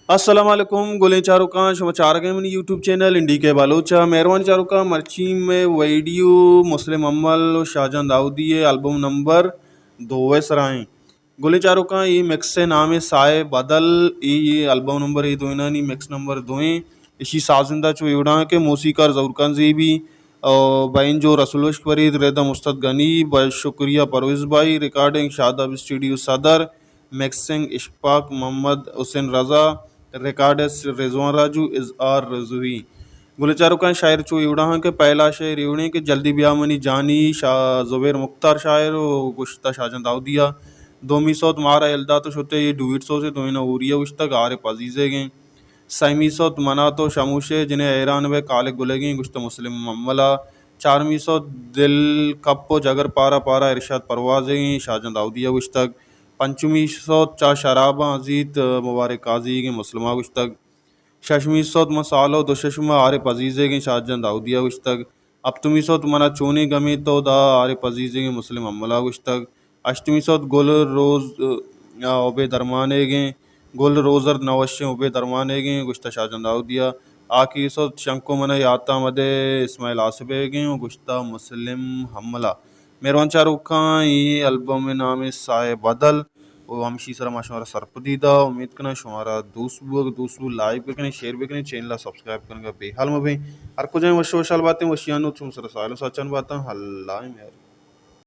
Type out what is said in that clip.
السلام علیکم، گلیں چاروکاں، شما چارگ ءَ منی یوٹیوب چینل این ڈی کے بلوچ ءَ۔ مہروانی چاروکاں، مرچی مئے ویڈیو مسلم حمل و شاہجان داؤدی ءِ البم نمبر دو ءِ سرا ایں۔ گلیں چاروکاں، اے مکس ءِ نام ایں سائے بدل، اے، اے البم نمبر اے دوئینانی مکس نمبر دو ایں۔ اشی سازندہ چو ایوڑا ایں کہ موسیقار ظہور خان زیبی، او بینجو رسول عشق فرید، ردم استاد غنی، بہ شکریہ پرویز بھائی، ریکارڈنگ شاداب اسٹوڈیو صدر، مکسنگ اشفاق محمد حسین رضا، ریکارڈسٹ رضوان راجو، اظہار رضوی۔ گلیں چاروکاں، شاعر چو ایوڑا ایں کہ پہلا شعر ایوڑیں کہ جلدی بیا منی جانی، شاہ زبیر مختار شاعر و گوشتہ شاہجان داؤدی ءَ۔ دومی سوت مارا یل دات و شتے، اے ڈویٹ سوز ایں، دوئیناں ہوری ءَ گوشتگ، عارف عزیزیگیں۔ سیمی سوت منا تو شموشے جنیں حیران بئے خالق گلگیں، گوشتہ مسلم حمل ءَ۔ چارمی سوت دل کپ و جگر پارا پارا، ارشاد پروازیگیں، شاہجان داؤدی ءَ گوشتگ۔ پنچمی سوت چا شراباں ازیت، مبارک قاضیگیں، مسلم ءَ گوشتگ۔ ششمی سوت من سالو دو ششم، عارف عزیزیگیں، شاہجان داؤدی ءَ گوشتگ۔ ہپتمی سوت منا چونیں گمے تو دا، عارف عزیزیگیں، مسلم حمل ءَ گوشتگ۔ ہشتمی سوت گل روز، آ، عبید درمانیگیں، گل روزرد نوشیں عبید درمانیگیں، گوشتہ شاہجان داؤدی ءَ۔ آخری سوت شنکو منا یاتاں مدے، اسماعیل آصفیگیں و گوشتہ مسلم حمل ءَ۔ مہروان چاروکاں، اے البم ءِ نام ایں سائے بدل و ہمشی سرا ما شمارا سرپدی دا۔ امید کناں شمارا دوست بوگ، دوست بو لائک بکنیں، شیئر بکنیں، چینل ءَ سبسکرائب کنگا بے حال مبیں۔ ہر کجائیں وش و وشحال باتیں، وشیانی نود شما سرا ساہیل و ساچان باتاں۔ اللہ مہر۔